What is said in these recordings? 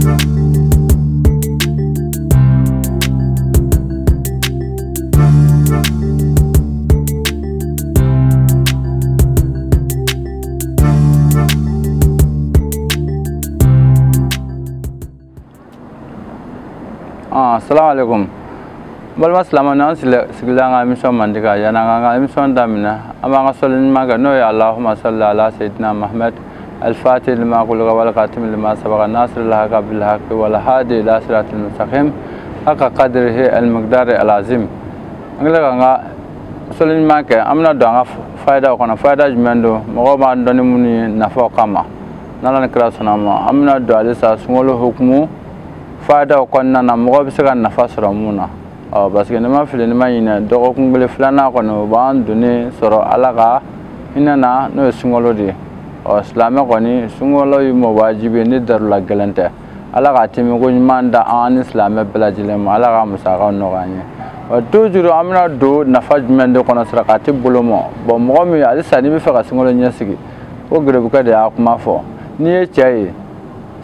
Assalamu alaikum. Balima silamɛw n'an sigila an ka émission mandi kan yanni an ka émission daminɛ an b'an ka sɔli ɲuman kɛ n'o ye Allahumma salli ala sayyidina Muhammad al-fatih lima ughliqa wal khatim lima sabaqa nasiril haqqi bil haqqi wal hadi ila siratil mustaqim haqqa qadrihi al-miqdari al-azim. An kɛlen k'an ka sɔli ɲuman kɛ an bɛna don an ka fayida kɔnɔ. Fayida jumɛn don mɔgɔw b'an dɔn ni minnu ye nafaw kama n'Ala ni kira sɔnna ma an bɛna don halisa sunkalo hukumu fayida kɔnɔna na mɔgɔ bɛ se ka nafa sɔrɔ mun na. Parce que ni ma fili ni ma ɲinɛ dɔgɔkun kelen filanan kɔni o b'an donnen sɔrɔ Ala ka hinɛ na n'o ye sunkalo de ye. Silamɛ kɔni sunkalo ye mɔ wajibi ye ni darula gɛlɛn tɛ. Ala ka tɛmɛko ɲuman da an ni silamɛ bɛɛ lajɛlen ma. Ala ka musakaw nɔgɔya an ye. Toujours an bɛna don nafa jumɛn de kɔnɔ sarakati bolo ma. Bon mɔgɔ min halisa n'i bɛ fɛ ka sunkalo ɲɛsigi o garibukɛ de y'a kuma fɔ. N'i ye cɛ ye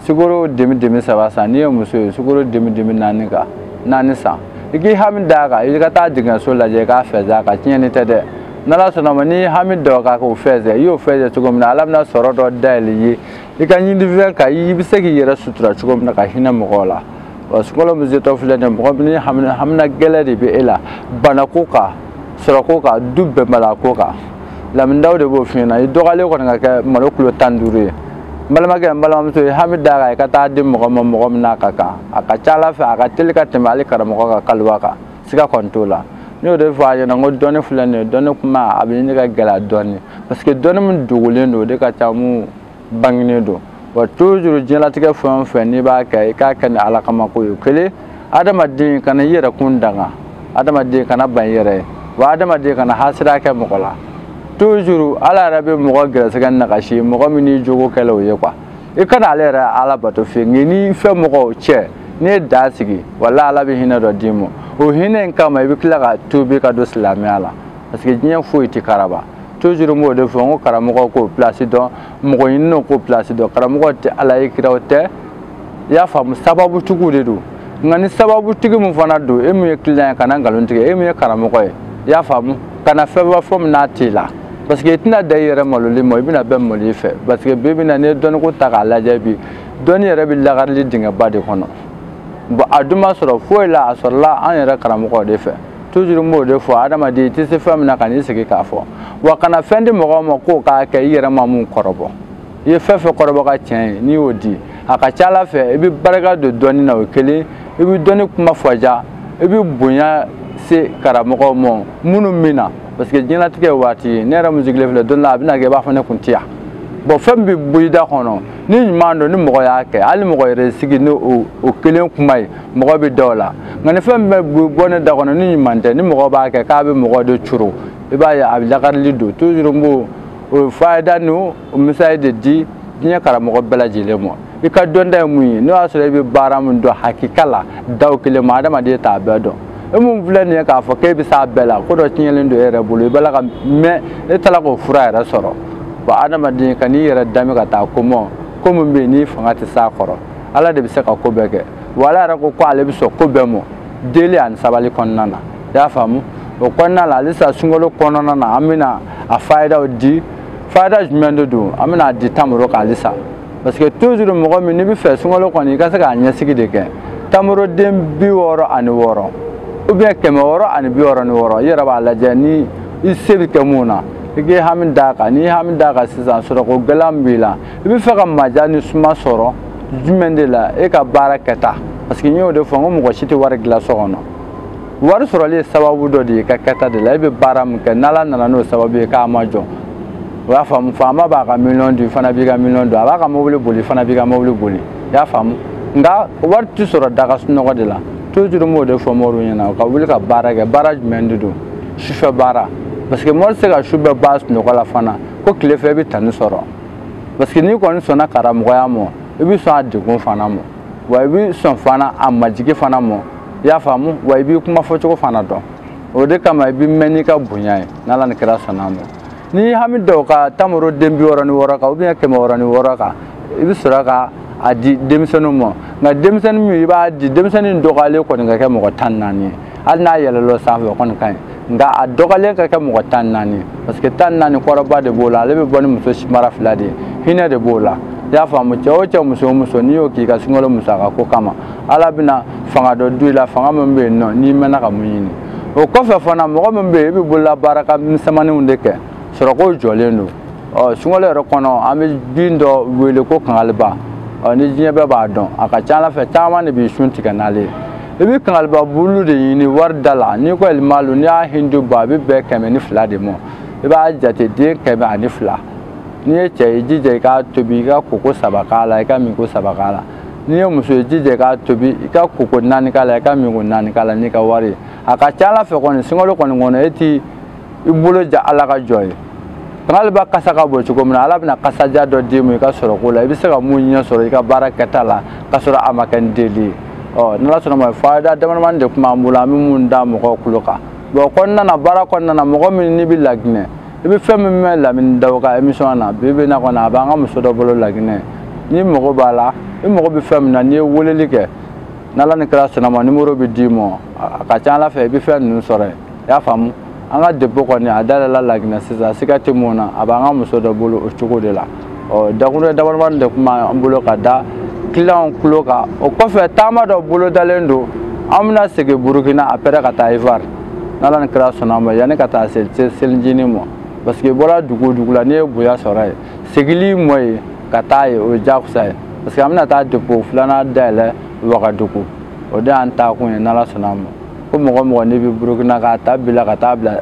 sukaro demi demi saba san, n'i ye muso ye sukaro demi demi naani kan naani san. I k'i hami d'a kan i ka taa jiginɛso lajɛ i k'a fɛsɛ a ka tiɲɛni tɛ dɛ. N'Ala sɔnna ma n'i hami da o kan k'o fɛsɛ i y'o fɛsɛ cogo min na Ala bɛna sɔrɔ dɔ dayɛlɛ i ye i ka ɲinifɛn kan i bɛ se k'i yɛrɛ sutura cogo min na ka hinɛ mɔgɔw la. Wa sunkalo min setɔ filɛ nin ye mɔgɔ min hamina gɛlɛn de bɛ e la banako kan sɔrɔko kan du bɛnbaliya kan lamindaw de b'o f'i ɲɛna i dɔgɔyalen kɔni ka kɛ malo kilo 15 ye. N balimakɛ n balimamuso i hami d'a kan i ka taa di mɔgɔ ma mɔgɔ min n'a ka kan a ka ca Ala fɛ a ka teli ka tɛmɛ hali karamɔgɔ ka kaliwa kan siga kɔni t'o la. N y'o de fɔ a ɲɛna n ko dɔnni filɛ nin ye dɔnni kuma a bɛ ɲini ka gɛlɛya dɔɔni parce que dɔnni min dogolen don o de ka ca mun bangenen don. Wa toujours diɲɛlatigɛ fɛn o fɛn n'i b'a kɛ i k'a kɛ ni Ala kama ko ye. Kelen adamaden kana i yɛrɛ kun danga adamaden kana ban i yɛrɛ ye wa adamaden kana hasira kɛ mɔgɔ la. Toujours Ala yɛrɛ bɛ mɔgɔ gɛrɛsɛgɛ nagasi mɔgɔ min n'i jogo kɛlɛ o ye quoi. I kana ale yɛrɛ Ala bato fiyewu nka n'i fɛn mɔgɔw cɛ n'i ye dan sigi walahi Ala bɛ hinɛ dɔ d'i ma o hinɛ in kama i bɛ tila ka tuubi ka don silamɛya la parce que diɲɛ foyi tɛ karaba. Toujours n b'o de fɔ n ko karamɔgɔ k'o place dɔn mɔgɔ ɲininaw k'o place dɔn karamɔgɔ tɛ Ala ye kiraw tɛ i y'a faamu sababutigiw de don nka ni sababutigi min fana don e min ye client ye kana nkalon tigɛ e min ye karamɔgɔ ye i y'a faamu kana fɛn fɔ min n'a t'i la. Parce que i tɛna da i yɛrɛ maloli ma i bɛna bɛɛ malo i fɛ parce que bi bi in na n'i ye dɔnniko ta k'a lajɛ bi dɔnni yɛrɛ bɛ lakarili dingɛba de kɔnɔ. Bon a dun ma sɔrɔ foyi la a sɔrɔla an yɛrɛ karamɔgɔw de fɛ. Toujours n b'o de fɔ adamaden i tɛ se fɛn min na ka n'i sigi k'a fɔ wa kana fɛn di mɔgɔw ma k'o k'a kɛ i yɛrɛ ma mun kɔrɔbɔ i ye fɛn fɛn kɔrɔbɔ ka tiɲɛ ye n'i y'o di a ka ca Ala fɛ i bɛ barika don dɔnni na o kelen i bɛ dɔnni kuma fɔ ja i bɛ bonya se karamɔgɔw ma minnu min na. Parce que diɲɛlatigɛ ye waati ye ne yɛrɛ mun sigilen filɛ don dɔ la a bɛna kɛ i b'a fɔ ne kun tɛ yan. Bon fɛn min bɛ bɔ i da kɔnɔ ni ɲuman don ni mɔgɔ y'a kɛ hali mɔgɔ yɛrɛ sigi ni o kelen kuma ye mɔgɔ bɛ da o la nka ni fɛn min bɛ bɔ ne da kɔnɔ ni ɲuman tɛ ni mɔgɔ b'a kɛ k'a bɛ mɔgɔ de coro i b'a ye a bɛ lakarili don. Toujours n b'o o fayida ni o misali de di diɲɛ karamɔgɔ bɛɛ lajɛlen ma. I ka dɔnta ye mun ye n'o y'a sɔrɔ i bɛ baara min dɔn hakika la da o kelen ma adamaden t'a bɛɛ dɔn. E mun filɛ nin ye k'a fɔ k'e bɛ s'a bɛɛ la ko dɔ tiɲɛlen don e yɛrɛ bolo i b'a la ka mɛn e taara k'o fura yɛrɛ sɔrɔ. Bon adamaden ka n'i yɛrɛ dami ka taa ko mɔ ko min bɛ yen n'i fanga tɛ s'a kɔrɔ Ala de bɛ se ka ko bɛɛ kɛ wa Ala yɛrɛ ko ko ale bɛ sɔn ko bɛɛ ma deli ani sabali kɔnɔna na i y'a faamu. O kɔnɔna la halisa sunkalo kɔnɔna na an bɛna a fayidaw di fayida jumɛn de don an bɛna a di tamaro kan halisa parce que toujours mɔgɔ min n'i bɛ fɛ sunkalo kɔni i ka se k'a ɲɛsigi de kɛ tamaroden 66 ou bien 666 i yɛrɛ b'a lajɛ ni i se bɛ kɛ mun na i k'i hami d'a kan n'i hami d'a kan sisan sɔrɔko gɛlɛn min b'i la i bɛ fɛ ka maja ni suma sɔrɔ jumɛn de la e ka baara kɛta parce que n y'o de fɔ n ko mɔgɔ si tɛ wari dilan so kɔnɔ wari sɔrɔli ye sababu dɔ de ye i ka kɛta de la e bɛ baara min kɛ n'Ala nana n'o sababu ye k'a ma jɔ o y'a faamu faama b'a ka miliyɔn dun i fana b'i ka miliyɔn dun a b'a ka mobili boli i fana b'i ka mobili boli i y'a faamu nka wari tɛ sɔrɔ daga sunɔgɔ de la. Toujours n b'o de fɔ moriw ɲɛna u ka wuli ka baara kɛ baara jumɛn de don sufɛ baara parce que mori tɛ se ka su bɛɛ ban sunɔgɔ la fana ko tile fɛ i bɛ tani sɔrɔ parce que n'i kɔni sɔnna karamɔgɔya ma i bɛ sɔn a degun fana ma wa i bɛ sɔn fana a majigi fana ma i y'a faamu wa i b'i kuma fɔcogo fana dɔn o de kama i bɛ mɛn n'i ka bonya ye n'Ala ni kira sɔnna a ma. N'i hami da o ka tamaro den 66 kan ou bien 666 kan i bɛ sɔrɔ ka a di denmisɛnninw ma. Nka denmisɛnnin min i b'a di, denmisɛnnin dɔgɔyalen kɔni ka kɛ mɔgɔ 14 ye, hali n'a yɛlɛla o sanfɛ o kɔni ka ɲi, nka a dɔgɔyalen ka kɛ mɔgɔ 14 ye, parce que 14 kɔrɔba de b'o la, ale bɛ bɔ ni muso simara 2 de ye, hinɛ de b'o la. I y'a faamu, cɛ o cɛ, muso o muso, n'i y'o k'i ka sunkalo musaka ko kama, Ala bɛna fanga dɔ don i la, fanga min bɛ yen nɔ n'i mɛnna ka mun ɲini. O kɔfɛ fana, mɔgɔ min bɛ yen i bɛ bololabaara ka misɛnmaninw de kɛ, sɔrɔko jɔlen don. Ɔ sunkalo yɛrɛ kɔnɔ, an bɛ bin dɔ wele ko kangaliba. Ɔ ni diɲɛ bɛɛ b'a dɔn, a ka ca Ala fɛ caman de b'i sun tigɛ n'ale ye. I bɛ kangaliba bulu de ɲini wari da la, n'i ko ɛlimalu, n'i y'a hindu bɔ, a bɛ bɛn 102 de ma. I b'a jate den 102. N'i ye cɛ ye, jija i k'a tobi, i ka koko 3 k'a la, i ka minko 3 k'a la. N'i ye muso ye, jija i k'a tobi, i ka koko 4 k'a la, i ka minko 4 k'a la n'i ka wari ye. A ka ca Ala fɛ kɔni, sunkalo kɔni kɔnɔ, e t'i i bolo ja Ala ka jɔ ye. Kangaliba kasa ka bon cogo min na, Ala bɛna kasaja dɔ d'i ma i ka sɔrɔko la, i bɛ se ka mun ɲɛ sɔrɔ i ka baara kɛta la, k'a sɔrɔ a ma kɛ ni deli ye. Ɔ n'Ala sɔnna ma, fayida damadamani de tun b'an bolo, an bɛ mun da mɔgɔw tulo kan. Bon kɔnɔna na, baara kɔnɔna na, mɔgɔ min n'i bɛ Laginɛ, i bɛ fɛn min mɛn Lamini Dawo ka émission na bi bi in na kɔni, a b'an ka muso dɔ bolo Laginɛ. N'i mago b'a la, i mago bɛ fɛn min na, n'i ye weleli kɛ, n'Ala ni kira sɔnna ma, numéro bɛ d'i ma, a ka ca Ala fɛ i bɛ fɛn ninnu sɔrɔ yen. I y'a faamu, an ka dépôt kɔni a dayɛlɛla Laginɛ sisan, siga tɛ mun na, a b'an ka muso dɔ bolo o cogo de la. Ɔ dakuruɲɛ damadamani de tun b'an bolo ka da client tulo kan. O kɔfɛ, taama dɔ bolodalen don, an bɛna segin Burukina après ka taa Ivoire, n'Ala ni kira sɔnna ma, yanni ka taa se selijinin ma, parce que i bɔra dugu o dugu la, n'i ye bonya sɔrɔ yen, segili mɔ ye ka taa yen, o ye diyagosa ye, parce que an bɛna taa dépôt filanan dayɛlɛ Wagadugu, o de y'an taakun ye n'Ala sɔnna ma. Ko mɔgɔ mɔgɔ n'i bɛ Burukina, k'a ta bila ka taa bila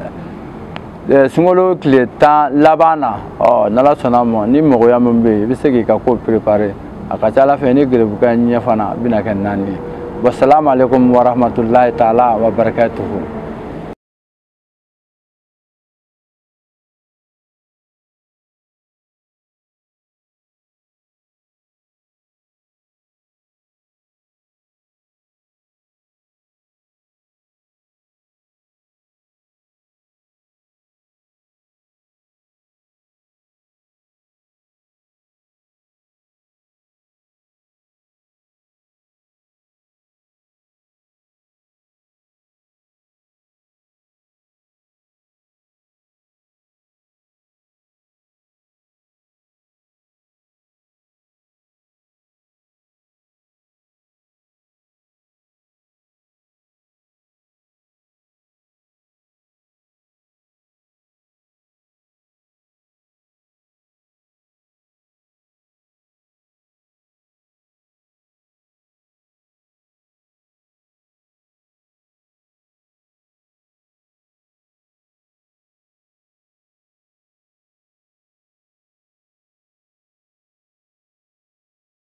sunkalo tile 10 laban na, ɔ n'Ala sɔnna ma, ni mɔgɔya min bɛ yen, i bɛ se k'i ka ko préparer. A ka ca Ala fɛ ni garibukan ɲɛ fana bɛna kɛ 4 ye. Wasalamu aleykum warahmatulahi taala wa barakatuhu.